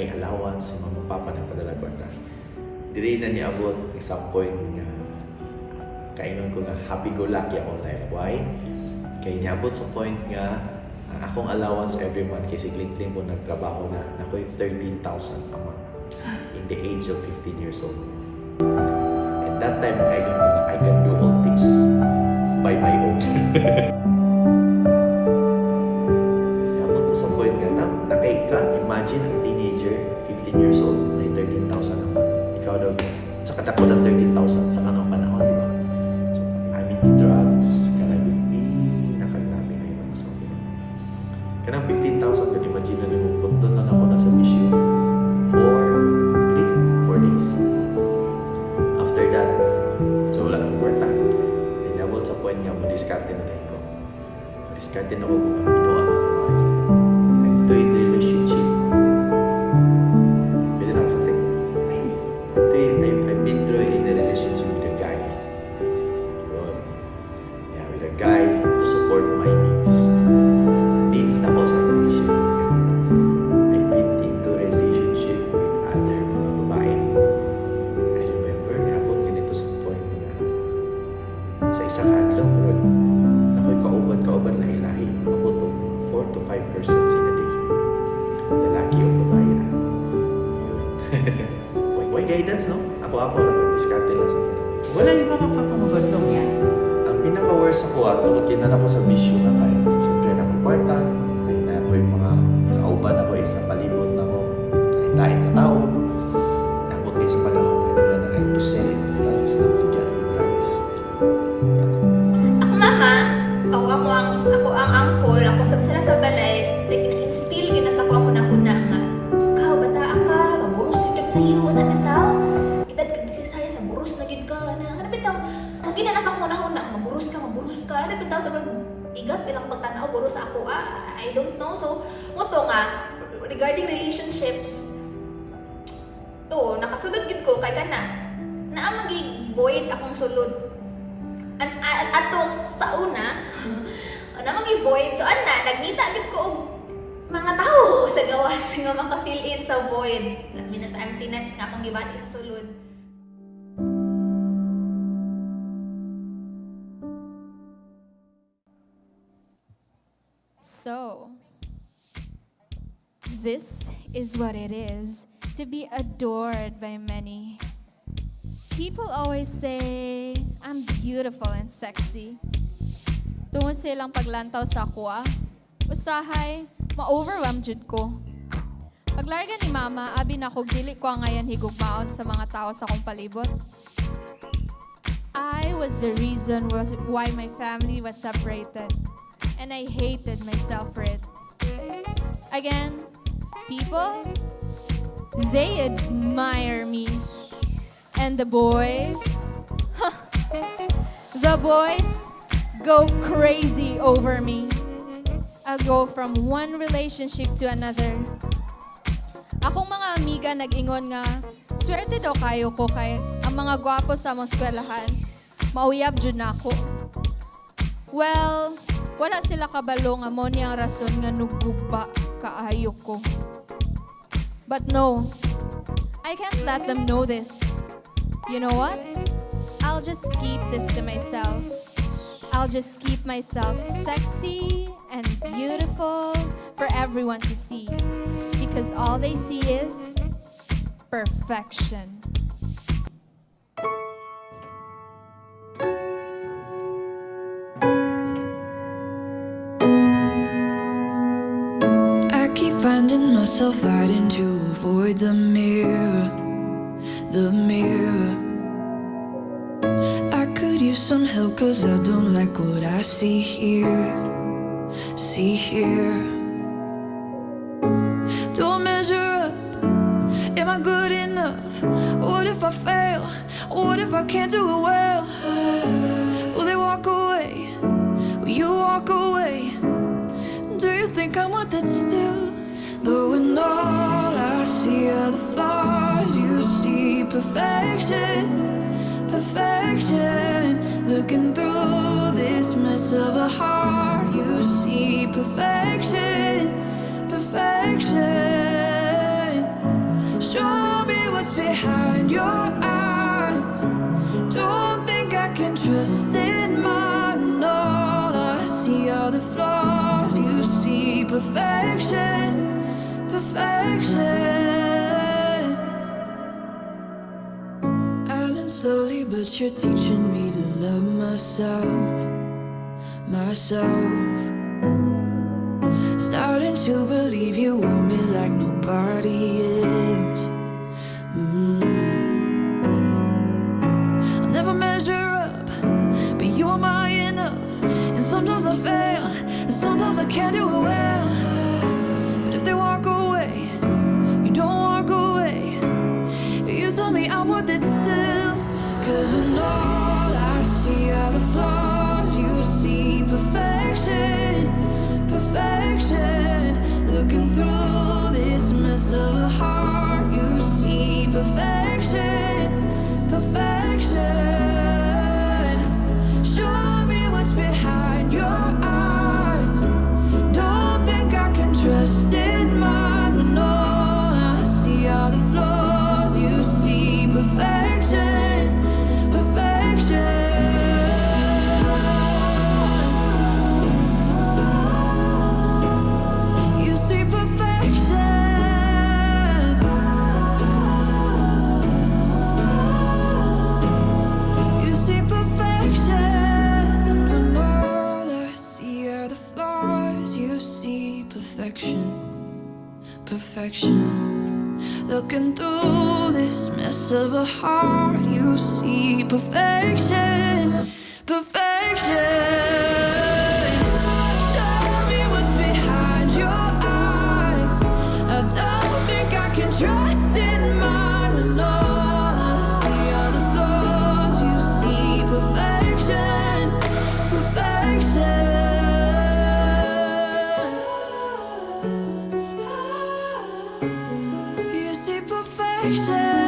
Naay allowance, si mama, papa nagpadala kwarta. Diri na niabot sa point nga kaingon ko nga happy go lucky akong life. Why? Kay niabot sa point nga ang akong allowance every month kay si Clint po nagtrabaho na nakoy 13,000 a month in the age of 15 years old. And that time kaingon ko nga I can do all things by my own. Niabot ko sa point nga na nakay ka, imagine a teenager, 15 years old, may 13,000 a month. Ikaw daw, sa kadako ng 13,000 sa kanang panahon, di ba? So, I'm into drugs, kanang yung pinakagrabe na yun sa akin. Kanang 15,000, kan imagine na nimo, putdon lang ako nasa bisyo. 4, 3, 4 days. After that, so wala akong kwarta. Then nabot sa point nga, mo-diskarte na din ko. Diskarte na ko mga binuang ako mga. I'm into in relationship. Pwede na ako sa take. I've been through in a relationship with a guy. Yun. Yeah, with a guy to support my needs. Needs na ko sa condition. I've been into relationship with other mga babae. I remember, niabot ganito sa point nga sa isa ka adlaw, murag ako'y kauban-kauban, lahi-lahi, abot og 4 to 5 persons in a day. Lalaki o babae na. Yun. Why guidance, no? Ako, nag-diskarte lang sa akin. Wala yung mga papa mabadlong. Ang pinaka-worst ako, tungod kay naa ko sa bisyo nga kay, siyempre na kwarta, kay na ako yung mga kauban ako eh, sa palibot na ko, lain na tao. Nabot sa panahon, ano na na, I to sell it drugs, na bigyan ng drugs. Ako mama, ako ang uncle, ako sa sila sa balay, like na-instill gyud na sa ako ako na una nga. Ikaw bata ka, maburos gyud sa imo na bitaw. Edad kag 16 sa buros na gyud ka na. Kana bitaw, mo gina na sa akong una, maburos ka, ano bitaw sa igat ilang pagtanaw buros ako ah, I don't know. So, mo to nga regarding relationships, to nakasulod gyud ko kay kana naa magi void akong sulod an atong sa una na magi void, so ana nagngita gid ko og mga tao sa gawas nga maka-fill in sa void, labi na sa emptiness nga akong gibati sa sulod. So, this is what it is to be adored by many. People always say I'm beautiful and sexy. Tungod sa ilang paglantaw sa ako, usahay, ma-overwhelm jud ko. Paglarga ni Mama, abi na kog dili ko angayan higugmaon sa mga tao sa akong palibot. I was the reason was why my family was separated, and I hated myself for it. Again, people, they admire me. And the boys go crazy over me. I go from one relationship to another. Akong mga amiga nag-ingon nga, swerte daw kayo ko kay ang mga gwapo sa among eskwelahan, mauyab jud nako. Well, wala sila kabalo nga mo ni ang rason nga nuguba kaayo ko. But no, I can't let them know this. You know what? I'll just keep this to myself. I'll just keep myself sexy and beautiful for everyone to see. Because all they see is perfection. I keep finding myself fighting to avoid the mirror, the mirror. I could use some help 'cause I don't like what I see here, see here. Do I measure up? Am I good enough? What if I fail? What if I can't do it well? Will they walk away? Will you walk away? Do you think I'm worth it still? But when all I see are the flaws, you see perfection, perfection. Looking through this mess of a heart, you see perfection, perfection. perfection, perfection. I learn slowly, but you're teaching me to love myself, myself. Starting to believe you want me like nobody else. I never measure up, but you are my enough. And sometimes I fail, and sometimes I can't do it well. But if they walk away, you don't walk away. You tell me I'm worth it still. 'Cause when all I see are the flaws, you see perfection, perfection. Looking through this mess of a heart, you see perfection, perfection. Show me what's behind your eyes. Don't think I can trust in mine when all I see are the flaws. You see perfection, perfection. You see perfection. You see perfection. And when all I see are the flaws, you see perfection, perfection. Looking through this mess of a heart, you see perfection, perfection. Show me what's behind your eyes. I don't think I can trust in mine when all I see are the flaws. You see perfection, perfection. You see perfection.